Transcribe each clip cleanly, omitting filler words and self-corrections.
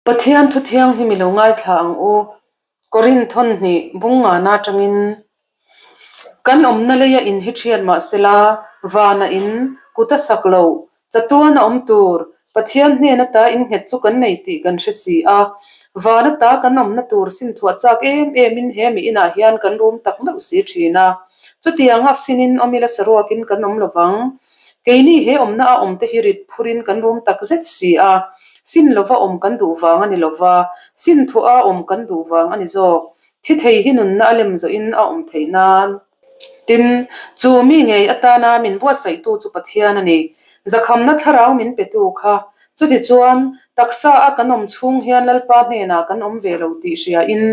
Pathian thu thianghlim i lo ngaithla ang u. Korinth thawn hnih bung ngana atangin kan awmna leia in hi thian mah sela, vana in kut a sak loh, chatuan a awm tur Pathian hnen ata innghet chu kan nei tih kan hre si a. Van ata kan awmna tur sinthuah chak em emin he mi inah hian kan rum tak meuh si thin a. Chutianga sinin awm ila saruakin kan awm lovang. Keini he awmna a awmte hi rit phurin kan rum tak zet si a, sin lova awm kan duh vang a ni lova, sin thuah a awm kan duh vang a ni zawk. Thi thei hi nunna a lem zawhin a awm theih nan. Tin, chu mi ngei atana min buatsaihtu chu Pathian a ni. Zakhamna thlarau min petu kha. Chutichuan, taksa a kan awm chhung hian Lalpa hnenah kan awm ve lo tih hriain,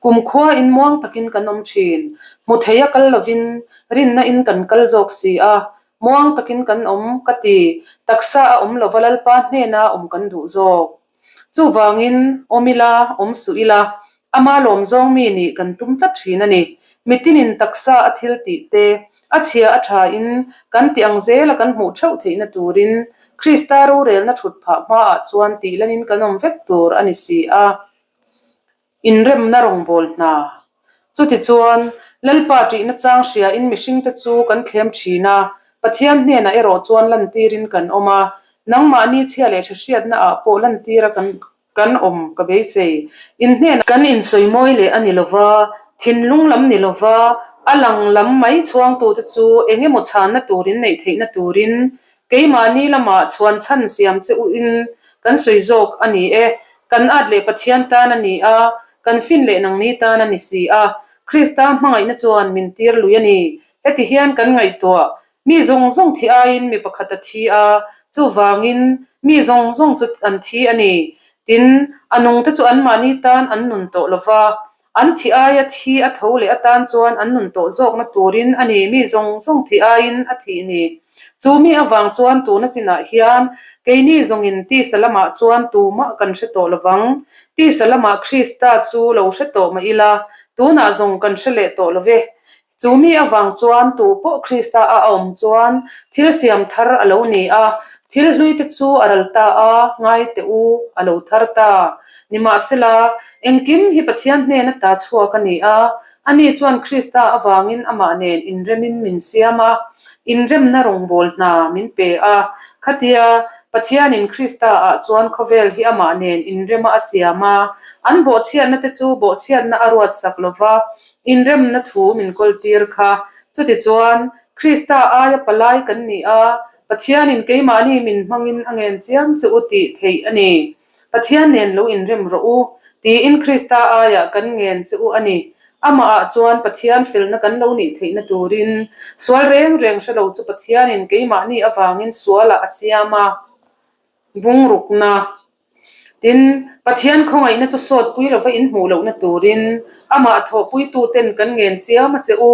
kumkhua in muang takin kan awm thin. Hmu thei a kal lovin, rinna in kan kal zawk si a, muang takin kan awm ka ti, taksa a awm lova Lalpa hnena awm kan duh zawk. Chuvangin, awm ila, awm suh ila, ama lawm zawng mi nih kan tum tlat thin a ni. Mitinin taksa a thil tih te, a chhia a tha in kan tih ang zela kan hmuh theuh theihna turin Krista rorelna thut phah hmaah chuan tih lanin kan awm vek tur a ni si a. Inremna rawngbâwl hna. Chutichuan, Lalpa ṭihna châng hriain mihringte chu kan thlêm ṭhîn a, Pathian hnênah erawh chuan lantîrin kan awm a, nangmahni chhia leh ṭha hriatnaah pawh lantîra kan kan awm ka beisei. In hnênah kan insawi mawi leh a ni lo va, thinlung lam ni lo va, a lang lam mai chhuangtute chu eng emaw chhânna tûr in neih theihna tûrin Keimahni lamah chhuan chhan siam che u in kan sawi zawk a ni e. Kan at leh Pathian tan a ni a, kan fin leh nangni tan a ni si a. Krista hmangaihna chuan min tir lui a ni. Heti hian kan ngaihtuah, mi zawng zawng thi aiin mi pakhat a thi a, chuvangin mi zawng zawng chu an thi a ni. Tin, a nungte chu anmahni tan an nun tawh lo va, An thi aia thi a tho leh atan chuan an nun tawh zawkna turin a ni, mi zawng zawng thi aiin a thih ni. Chu mi avang chuan tuna chinah hian keini zawngin tisa lamah chuan tumah kan hre tawh lovang. Tisa lamah Krista chu lo hre tawh mah ila, tunah zawng kan hre leh tawh lo ve. Chu mi avang chuan tu pawh Krista a awm chuan thil siam thar a lo ni a, thil hlui te chu a ral ta a, ngai teh u, a lo thar ta. Nimahsela, engkim hi Pathian hnen ata chhuak a ni a, ani chuan Krista avangin amah nen inremin min siam a, inremna rawngbâwl hna min pe a. Khatia, Pathianin Krista-ah chuan khawvel hi amah nen inrema a siam a, an bawhchhiatna te chu bawhchhiatna a ruatsak lo va, Inremna thu min kawltir kha. Chutichuan, Krista aia palai kan ni a, Pathianin keimahni min hmangin a ngen chiam che u tih theih a ni. Pathian nen lo inrem rawh u, tiin Krista aiah kan ngen che u a ni. Amahah chuan Pathian felna kan lo nih theihna turin, sual reng reng hre lo chu Pathianin keimahni avangin sualah a siam a, bungrukna. Tin, Pathian khawngaihna chu sawtpui lova inhmuh lohna turin amah thawhpuituten kan ngen chiam a che u.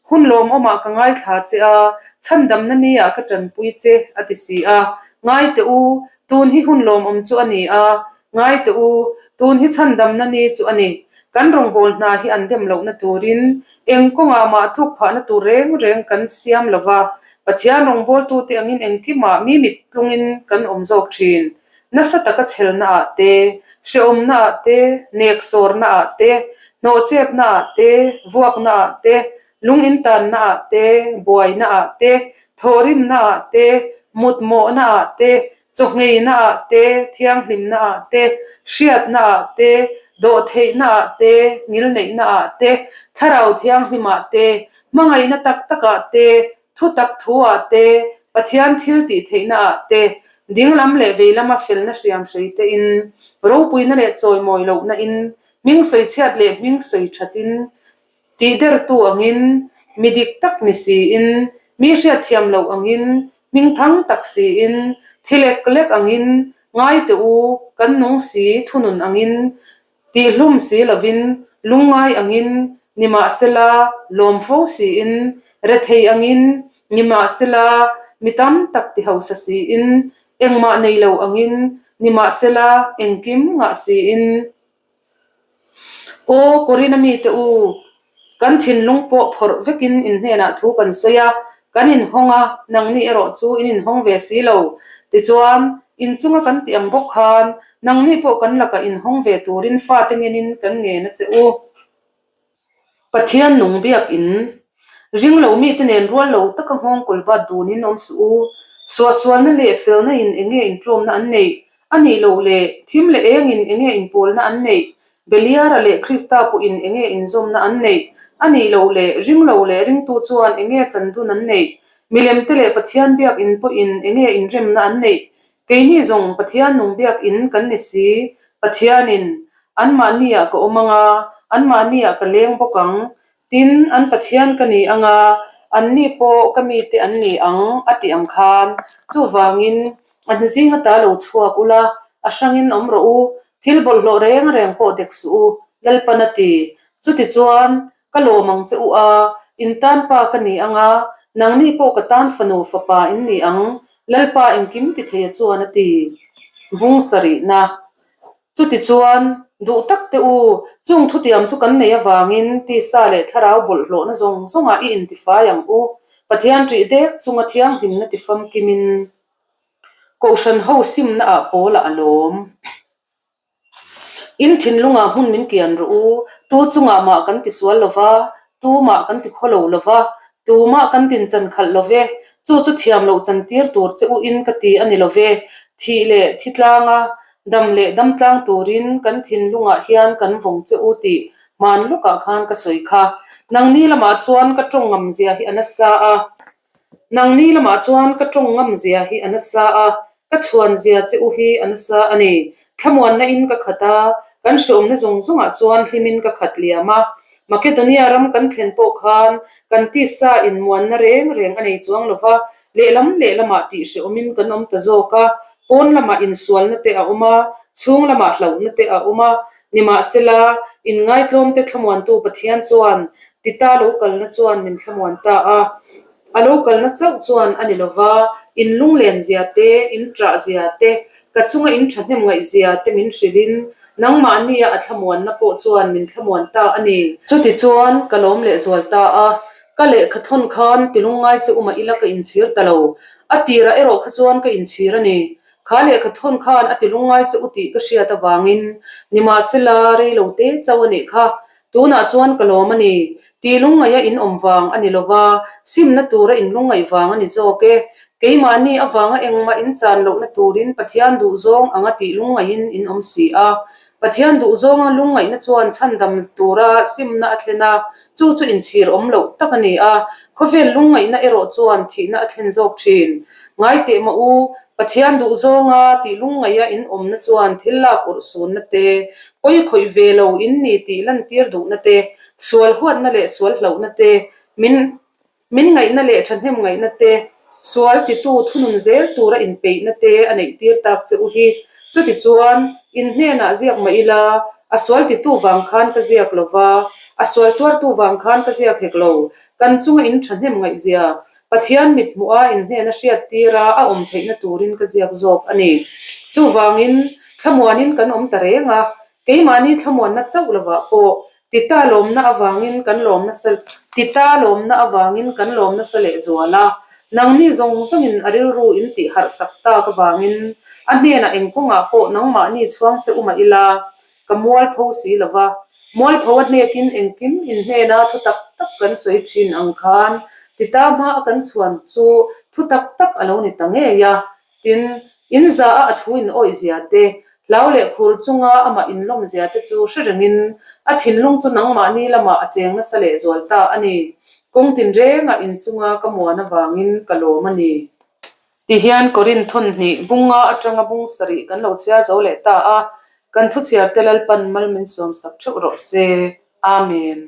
Hun lawmawmah ka ngaithla che a, chhandamna niah ka tanpui che, a ti si a. Ngai teh u, tun hi hun lawmawm chu a ni a, ngai teh u, tun hi chhandamna ni chu a ni. Kan rawngbâwl hna hi an dem lohna turin eng kawngah mah tluk phahna tur reng reng kan siam lo va, Pathian rawngbâwltute angin engkimah mi mit tlungin kan awm zawk ṭhin. Nasa taka chhelnaah te, hrehawmnaah te, neksawrnaah te, hnawhchepnaah te, vuaknaah te, lung intannaah te, buainaah te, thawhrimnaah te, mutmawhnaah te, chawngheinaah te, thianghlimnaah te, hriatnaah te, dawhtheihnaah te, ngilneihnaah te, thlarau thianghlimah te, hmangaihna tak takah te, Thutak thu-ah te, Pathian thil tih theihna-ah te, dinglam leh veilama felna hriam hrei tein, ropuina leh chawimawi lohna in, hming sawichhiat leh hming sawi thatin, tihdertu angin, mi dik tak ni siin, mi hriatthiam loh angin, hming thang tak siin, thi lek lek angin, ngai teh u, kan nung si thunun angin, Tihhlum si lovin, lungngai angin, nimahsela, lawm fo siin, rethei angin, nimahsela, mi tam tak ti hausa siin, engmah nei lo angin, nimahsela, engkim ngah siin. Aw, Korin a mite u, kan thinlung pawh phawrh vekin in hnenah thu kan sawi a, kan inhawng a, nangni erawh chu in inhawng ve si lo. Tichuan, inchunga kan tih ang bawk khan. Nangni pawh kan lakah inhawng ve turin fate ngenin kan ngen a che u. Pathian nung biakin ring lo mite nen rual lo taka nghawng kawl bat dunin awm suh u. Suahsualna leh felna in enge inṭawmna an neih? A nih loh leh thim leh engin enge inpawlna an neih? Beliara leh Krista pawhin enge inzawmna an neih? A nih loh leh ring lo leh ringtu chuan enge chandun an neih? Milemte leh Pathian biakin pawhin enge inremna an neih? Keini zawng Pathian nung biakin kan ni si, Pathianin Anmahniah ka awm ang a, anmahniah ka leng bawk ang. Tin, an Pathian ka ni ang a, anni pawh ka mite an ni ang, a ti ang khan. Chuvangin, an zing ata lo chhuak ula, a hrangin awm rawh u, thil bawlhhlawh reng reng pawh dek suh u, Lalpan a ti. Chutichuan, ka lawm ang che u a, in tan pa ka ni ang a, nangni pawh ka tan fanu fapa in ni ang, Lalpa engkim ti theia chuan a ti. Bung sarihna. Chutichuan, duh tak teh u, chung thutiam chu kan nei avangin tisa leh thlarau bawlhhlawhna zawng zawngah i intifai ang u, Pathian ṭih dek chunga thianghlimna tifamkimin Kohhran ho simna ah pawlah a lawm. In thinlungah hmun min kian rawh u, tu chungah mah kan tisual lo va, tu mah kan ti khawlo lo va, Tumah kan din chan khalh lo ve, chu chu thiam loh chan tir tur che u in ka ti a ni lo ve. Thih leh thi tlanga dam leh dam tlang turin kan thinlungah hian kan vawng che u tih hman lawkah khan ka sawi kha. Nangni lamah chuan ka tawng ngam zia hi a nasa a. Nangni lamah chuan ka tawng ngam zia hi a nasa a. Ka chhuan zia che u hi a nasa a ni. Thlamuanna in ka khat a, kan hreawmna zawng zawngah chuan hlimin ka khat liam a. Makedonia ram kan thlen pawh khan kan tisa inmuanna reng reng a nei chuang lo va, lehlam lehlamah tih hreawmin kan awm ta zawk a. Pawn lamah insualna te a awm a, chhung lamah hlauhna te a awm a. Nimahsela, inngaitlawmte thlamuantu Pathian chuan Tita lo kalna chuan min thlamuan ta a. A lo kalna chauh chuan a ni lo va, in lunglen zia te, in ṭah zia te, ka chunga in ṭhahnem ngaih zia te min hrilhin nangmahnia a thlamuanna pawh chuan min thlamuan ta a ni. Chutichuan, ka lawm lehzual ta a, ka lehkha thawn khan ti lungngai che u mah ila ka inchhir ta lo. A tirah erawh kha chuan ka inchhir a ni. Kha lehkha thawn khan a ti lungngai che u tih ka hriat avangin nimahsela rei lo te chauh a nih kha. Tunah chuan ka lawm a ni. Tih lungngaih a inawm vang a ni lo va, simna tura inlungngaih vang a ni zawk e. Keimahni avanga engmah inchan lohna turin Pathian duhzawng anga tih lungngaihin in awm si a. Pathian duhzawnga lungngaihna chuan chhandam tura simna a thlen a, chu chu inchhir awm loh tak a ni a. Khawvel lungngaihna erawh chuan thihna a thlen zawk thin. Ngai teh mah u, Pathian duhzawnga tih lungngaih a inawmna chuan thil lak urh sunna te, Pawi khawih ve lo in ni tih lantir duhna te, sual huatna leh sual hlauhna te, min min ngaihna leh thahnem ngaihna te, sual titu thunun zel tura inpeihna te a neih tir tak che u hi. Chutichuan, in hnenah ziak mah ila, a sual titu vang khan ka ziak lo va, a sual tuartu vang khan ka ziak hek lo, kan chunga in thahnem ngaihzia Pathian mit hmuha in hnena hriat tira a awm theihna turin ka ziak zawk a ni. Chuvangin, thlamuanin kan awm ta reng a, keimahni thlamuanna chauh lovah pawh Tita lawmna avangin kan lawm nasa Tita lawmna avangin kan lawm nasa lehzual a, nangni zawng zawngin a rilru in tih harh sak tak avangin a hnenah eng kawngah pawh nangmahni chhuang che u mah ila, Ka mualpho si lo va, mualpho a hnekin engkim in hnena thu tak tak kan sawi thin ang khan tita hma a kan chhuan chu thu tak tak a lo ni ta ngei a. Tin, in za a a thu in awih zia te, hlau leh khur chunga amah in lawm zia te chu hre rengin a thinlung chu nangmahni lamah a cheng nasa lehzual ta a ni. Kawng tinrengah in chunga ka muan avangin ka lawm a ni. Ti hian Korinth thawn hnih bunga atanga bung sarih kan lo chhiar zo leh ta a, kan thuchhiarte Lalpan mal min sawmsak theuh rawh se. Amen.